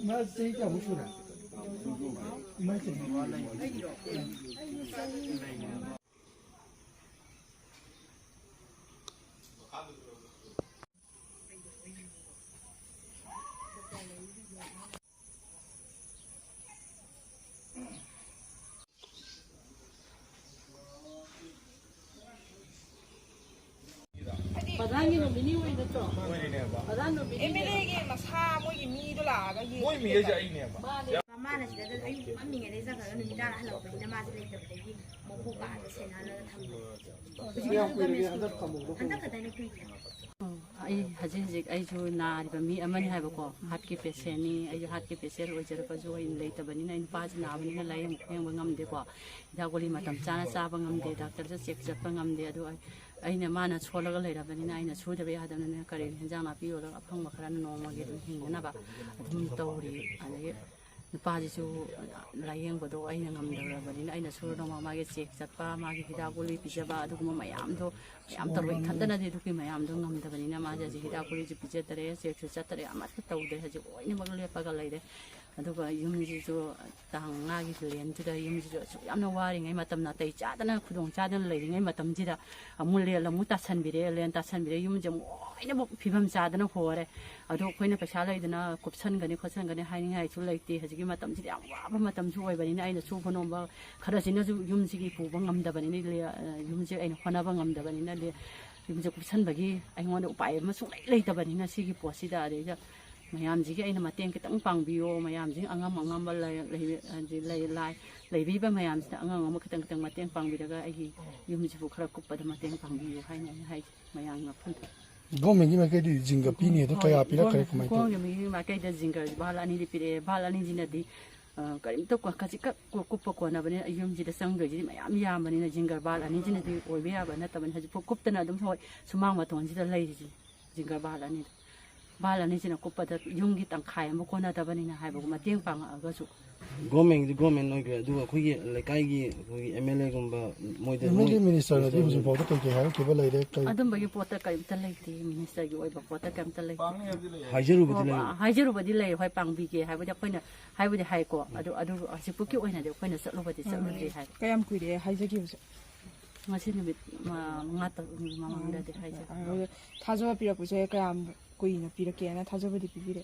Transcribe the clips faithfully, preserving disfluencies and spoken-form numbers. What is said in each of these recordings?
ꯃꯥ ꯆꯍꯤ ꯀꯌꯥꯃꯨꯛ ꯁꯨꯔꯦ? ꯏꯃꯥ ꯆꯍꯤ ꯄ꯭ꯔꯙꯥꯟꯒꯤ ꯅꯣꯃꯤꯅꯤ ꯑꯣꯏ ꯅꯠꯇ꯭ꯔꯣ? ꯄ꯭ꯔꯙꯥꯟ ꯅꯣꯃꯤꯅꯤ ꯑꯦꯝ ꯑꯦꯜ ꯑꯦꯒꯤ ꯃꯁꯥ ꯃꯣꯏꯒꯤ ꯃꯤꯗꯣ ꯂꯥꯛꯑꯒ ꯌꯦꯡ-, ꯃꯣꯏ ꯃꯤ ꯍꯥꯏꯁꯦ ꯑꯩꯅꯦꯕ꯫ ꯃꯥꯅꯦ꯫ ꯃꯥꯅ ꯁꯤꯗ ꯑꯌꯨꯛ ꯐꯝꯃꯤꯉꯩꯗꯩ ꯆꯠꯈ꯭ꯔꯒ ꯅꯨꯃꯤꯗꯥꯡ ꯍꯜꯂꯛꯄꯅꯤꯅ ꯃꯥꯁꯦ ꯂꯩꯇꯕꯗꯒꯤ ꯃꯀꯣꯛ ꯀꯥꯗ ꯁꯦꯟꯅꯍꯜꯂꯒ ꯊꯝꯕ꯫ ꯍꯧꯖꯤꯛ ꯀꯌꯥꯝ ꯀꯨꯏꯔꯒꯦ ꯍꯟꯗꯛ ꯐꯝꯃꯨꯕꯗꯣ? ꯍꯟꯗꯛ ꯈꯛꯇꯅꯦ ꯀꯨꯏꯗ꯭ꯔꯤ꯫ ꯑꯣ, ꯑꯩ ꯍꯧꯖꯤꯛ ꯍꯧꯖꯤꯛ ꯑꯩꯁꯨ ꯅꯥꯔꯤꯕ ꯃꯤ ꯑꯃꯅꯤ ꯍꯥꯏꯕꯀꯣ, ꯍꯥꯔꯠꯀꯤ ꯄꯦꯁꯦꯟꯅꯤ꯫ ꯑꯩꯁꯨ ꯍꯥꯔꯠꯀꯤ ꯄꯦꯁꯦꯟ ꯑꯣꯏꯖꯔꯒꯁꯨ ꯑꯩ ꯂꯩꯇꯕꯅꯤꯅ, ꯑꯩ ꯅꯨꯄꯥꯁꯤ ꯅꯥꯕꯅꯤꯅ ꯂꯥꯏꯌꯦꯡꯕ ꯐꯦꯡꯕ ꯉꯝꯗꯦꯀꯣ꯫ ꯍꯤꯗꯥꯛ ꯒꯨꯂꯤ ꯃꯇꯝ ꯆꯥꯅ ꯆꯥꯕ ꯉꯝꯗꯦ, ꯗꯥꯛꯇꯔꯗ ꯆꯦꯛ ꯆꯠꯄ ꯉꯝꯗꯦ꯫ ꯑꯗꯨ ꯑꯩ, ꯑꯩꯅ, ꯃꯥꯅ ꯁꯣꯜꯂꯒ ꯂꯩꯔꯕꯅꯤꯅ ꯑꯩꯅ ꯁꯨꯗꯕ ꯌꯥꯗꯕꯅꯤꯅ ꯀꯔꯤ ꯍꯦꯟꯖꯥꯡ ꯅꯥꯄꯤ ꯌꯣꯜꯂꯒ ꯑꯐꯪꯕ ꯈꯔꯅ ꯅꯣꯡꯃꯒꯤ ꯑꯗꯨꯝ ꯍꯤꯡꯅꯅꯕ ꯑꯗꯨꯝ ꯇꯧꯔꯤ꯫ ꯑꯗꯒꯤ ꯅꯨꯄꯥꯁꯤꯁꯨ ꯂꯥꯏꯌꯦꯡꯕꯗꯣ ꯑꯩꯅ ꯉꯝꯗ꯭ꯔꯕꯅꯤꯅ ꯑꯩꯅ ꯁꯨꯔꯗꯧ ꯃꯥꯒꯤ ꯆꯦꯛ ꯆꯠꯄ, ꯃꯥꯒꯤ ꯍꯤꯗꯥꯛ ꯒꯨꯂꯤ ꯄꯤꯖꯕ, ꯑꯗꯨꯒꯨꯝꯕ ꯃꯌꯥꯝꯗꯣ ꯃꯌꯥꯝ ꯇꯧꯔꯒ ꯏꯊꯟꯇꯅꯗꯤ ꯑꯗꯨꯒꯤ ꯃꯌꯥꯝꯗꯣ ꯉꯝꯗꯕꯅꯤꯅ ꯃꯥꯁꯦ ꯍꯧꯖꯤꯛ ꯍꯤꯗꯥꯛ ꯒꯨꯂꯤꯁꯨ ꯄꯤꯖꯗꯔꯦ, ꯆꯦꯛꯁꯨ ꯆꯠꯇꯔꯦ, ꯑꯃꯠꯇ ꯇꯧꯗ꯭ꯔꯦ꯫ ꯍꯧꯖꯤꯛ ꯂꯣꯏꯅꯃꯛ ꯂꯦꯞꯄꯒ ꯂꯩꯔꯦ꯫ ꯑꯗꯨꯒ ꯌꯨꯝꯁꯤꯁꯨ ꯇꯥꯡ ꯃꯉꯥꯒꯤ ꯂꯦꯟꯁꯤꯗ ꯌꯨꯝꯁꯤꯁꯨ ꯑꯁꯨꯛ ꯌꯥꯝꯅ ꯋꯥꯔꯤꯉꯩ ꯃꯇꯝ, ꯅꯥꯇꯩ ꯆꯥꯗꯅ, ꯈꯨꯗꯣꯡ ꯆꯥꯗꯅ ꯂꯩꯔꯤꯉꯩ ꯃꯇꯝꯁꯤꯗ ꯑꯃꯨꯛ ꯂꯦꯟ ꯑꯃꯨꯛ ꯇꯥꯁꯟꯕꯤꯔꯛꯑꯦ꯫ ꯂꯦꯟ ꯇꯥꯁꯟꯕꯤꯔꯛꯑꯦ, ꯌꯨꯝꯁꯦ ꯑꯃꯨꯛ ꯂꯣꯏꯅꯃꯛ ꯐꯤꯕꯝ ꯆꯥꯗꯅ ꯍꯣꯔꯦ꯫ ꯑꯗꯣ ꯑꯩꯈꯣꯏꯅ ꯄꯩꯁꯥ ꯂꯩꯗꯅ ꯀꯨꯞꯁꯟꯒꯅꯤ ꯈꯣꯠꯆꯟꯒꯅꯤ ꯍꯥꯏꯅꯤꯡꯉꯥꯏꯁꯨ ꯂꯩꯇꯦ꯫ ꯍꯧꯖꯤꯛꯀꯤ ꯃꯇꯝꯁꯤꯗꯤ ꯌꯥꯝ ꯋꯥꯕ ꯃꯇꯝꯁꯨ ꯑꯣꯏꯕꯅꯤꯅ ꯑꯩꯅ ꯁꯨꯕ ꯅꯣꯝꯕ ꯈꯔꯁꯤꯅꯁꯨ ꯌꯨꯝꯁꯤꯒꯤ ꯄꯨꯕ ꯉꯝꯗꯕꯅꯤꯅ, ꯂꯦ-, ꯌꯨꯝꯁꯦ ꯑꯩꯅ ꯍꯣꯠꯅꯕ ꯉꯝꯗꯕꯅꯤꯅ, ꯂꯦ-, ꯌꯨꯝꯁꯦ ꯀꯨꯞꯁꯟꯕꯒꯤ ꯑꯩꯉꯣꯟꯗ ꯎꯄꯥꯏ ꯑꯃ ꯁꯨꯡꯂꯩ ꯂꯩꯇꯕꯅꯤꯅ ꯁꯤꯒꯤ ꯄꯣꯠꯁꯤꯗ꯫ ꯑꯗꯩꯗ ꯃꯌꯥꯝꯁꯤꯒꯤ ꯑꯩꯅ ꯃꯇꯦꯡ ꯈꯤꯇꯪ ꯄꯥꯡꯕꯤꯌꯣ, ꯃꯌꯥꯝꯁꯤ ꯑꯉꯝ ꯑꯉꯝꯕ ꯂꯩ-, ꯂꯩ-, ꯍꯥꯏꯗꯤ ꯂꯩ-, ꯂꯥꯏ-, ꯂꯩꯕꯤꯕ ꯃꯌꯥꯝꯁꯤꯗ ꯑꯉꯝ ꯑꯉꯝꯕ ꯈꯤꯇꯪ ꯈꯤꯇꯪ ꯃꯇꯦꯡ ꯄꯥꯡꯕꯤꯔꯒ ꯑꯩꯒꯤ ꯌꯨꯝꯁꯤꯕꯨ ꯈꯔ ꯀꯨꯞꯄꯗ ꯃꯇꯦꯡ ꯄꯥꯡꯕꯤꯌꯨ ꯍꯥꯏꯅ ꯑꯩꯅ ꯍꯥꯏꯁꯦ ꯃꯌꯥꯝꯒꯤ ꯃꯐꯝꯗ꯫ ꯒꯣꯔꯃꯦꯟꯒꯤ ꯃꯥꯏꯀꯩꯗꯒꯤ ꯖꯤꯡꯒ ꯄꯤꯅꯤ ꯑꯗꯣ ꯀꯌꯥ ꯄꯤꯔꯛꯈ꯭ꯔꯦ, ꯀꯃꯥꯏꯅ ꯇꯧꯏ? ꯒꯣꯔꯃꯦꯟꯒꯤ ꯃꯥꯏꯀꯩꯗ ꯖꯤꯡꯒꯔ ꯕꯥꯜ ꯑꯅꯤꯗꯤ ꯄꯤꯔꯛꯑꯦ꯫ ꯕꯥꯜ ꯑꯅꯤꯁꯤꯅꯗꯤ, ꯑ, ꯀꯔꯤꯝꯇ ꯀꯨ-, ꯈꯖꯤꯛꯈꯛ ꯀꯨ-, ꯀꯨꯞꯄ ꯀꯣꯟꯅꯕꯅꯤꯅ ꯌꯨꯝꯁꯤꯗ ꯆꯪꯗꯣꯏꯁꯤꯗꯤ ꯃꯌꯥꯝ ꯌꯥꯝꯕꯅꯤꯅ ꯖꯤꯡꯒꯔ ꯕꯥꯜ ꯑꯅꯤꯁꯤꯅꯗꯤ ꯑꯣꯏꯕ ꯌꯥꯕ ꯅꯠꯇꯕꯅꯤ꯫ ꯍꯧꯖꯤꯛꯐꯥꯎ ꯀꯨꯞꯇꯅ ꯑꯗꯨꯝ ꯍꯣꯏ ꯁꯨꯃꯥꯡ ꯃꯇꯣꯟꯁꯤꯗ ꯂꯩꯔꯤꯁꯤ ꯖꯤꯡꯒꯔ ꯕꯥꯜ ꯑꯅꯤꯗꯣ꯫ ꯚꯥꯜ ꯑꯅꯤꯁꯤꯅ ꯀꯨꯞꯄꯗ ꯌꯨꯝꯒꯤ ꯇꯪꯈꯥꯏ ꯑꯃ ꯀꯣꯟꯅꯗꯕꯅꯤꯅ ꯍꯥꯏꯕ ꯃꯇꯦꯡ ꯄꯥꯡꯉꯛꯑꯒꯁꯨ꯫ ꯒꯣꯔꯃꯦꯟꯒꯤꯗꯤ ꯒꯣꯔꯃꯦꯟ ꯑꯣꯏꯈ꯭ꯔꯦ, ꯑꯗꯨꯒ ꯑꯩꯈꯣꯏꯒꯤ ꯂꯩꯀꯥꯏꯒꯤ ꯑꯩꯈꯣꯏꯒꯤ ꯑꯦꯝ ꯑꯦꯜ ꯑꯦꯒꯨꯝꯕ ꯃꯣꯏꯗ ꯑꯦꯝ ꯑꯦꯜ ꯑꯦ ꯃꯤꯅꯤꯁꯇꯔꯅꯗꯤ ꯍꯧꯖꯤꯛ ꯐꯥꯎꯗ ꯀꯩ ꯀꯩ ꯍꯥꯏꯔꯛꯈꯤꯕ ꯂꯩꯔꯦ? ꯀꯩ ꯑꯗꯨꯝꯕꯒꯤ ꯄꯣꯠꯇ ꯀꯔꯤꯝꯇ ꯂꯩꯇꯦ, ꯃꯤꯅꯤꯁꯇꯔꯒꯤ ꯑꯣꯏꯕ ꯄꯣꯠꯇ ꯀꯔꯤꯝꯇ ꯂꯩꯇꯦ꯫ ꯍꯥꯏꯖꯔꯨꯕꯗꯤ ꯂꯩ꯫ ꯍꯥꯏꯖꯔꯨꯕꯗꯤ ꯂꯩ, ꯍꯣꯏ, ꯄꯥꯡꯕꯤꯒꯦ ꯍꯥꯏꯕꯗꯤ ꯑꯩꯈꯣꯏꯅ ꯍꯥꯏꯕꯨꯗꯤ ꯍꯥꯏꯀꯣ, ꯑꯗꯨ ꯑꯗꯨ ꯍꯧꯖꯤꯛꯄꯨꯛꯀꯤ ꯑꯣꯏꯅꯗꯤ ꯑꯩꯈꯣꯏꯅ ꯆꯠꯂꯨꯕꯗꯤ ꯆꯠꯂꯨꯗ꯭ꯔꯤ ꯍꯥꯏ꯫ ꯀꯌꯥꯝ ꯀꯨꯏꯔꯦ ꯍꯥꯏꯖꯈꯤꯕꯁꯦ? ꯉꯁꯤ ꯅꯨꯃꯤꯠ ꯃ- ꯃꯉꯥ ꯇꯔꯨꯛꯅꯤ ꯃꯃꯥꯡꯗꯗꯤ ꯍꯥꯏꯖꯔꯦ꯫ ꯑꯗꯨꯒ ꯊꯥꯖꯕ ꯄꯤꯔꯛꯄꯁꯦ ꯀꯌꯥꯝ ꯀꯨꯏꯅ ꯄꯤꯔꯛꯀꯦꯅ ꯊꯥꯖꯕꯗꯤ ꯄꯤꯕꯤꯔꯦ?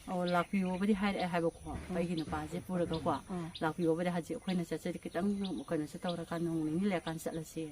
ꯑꯣ, ꯂꯥꯛꯄꯤꯌꯣꯕꯨꯗꯤ ꯍꯥꯏꯔꯛꯑꯦ ꯍꯥꯏꯕꯀꯣ, ꯑꯩꯒꯤ ꯅꯨꯄꯥꯁꯦ ꯄꯨꯔꯒꯀꯣ꯫ ꯂꯥꯛꯄꯤꯌꯣꯕꯨꯗꯤ ꯍꯧꯖꯤꯛ ꯑꯩꯈꯣꯏꯅ ꯆꯠꯆꯔꯤ, ꯈꯤꯇꯪ ꯀꯩꯅꯣꯁꯨ ꯇꯧꯔꯀꯥꯟꯗ, ꯅꯣꯡ ꯅꯤꯅꯤ ꯂꯩꯔꯀꯥꯟꯗ ꯆꯠꯂꯁꯤ꯫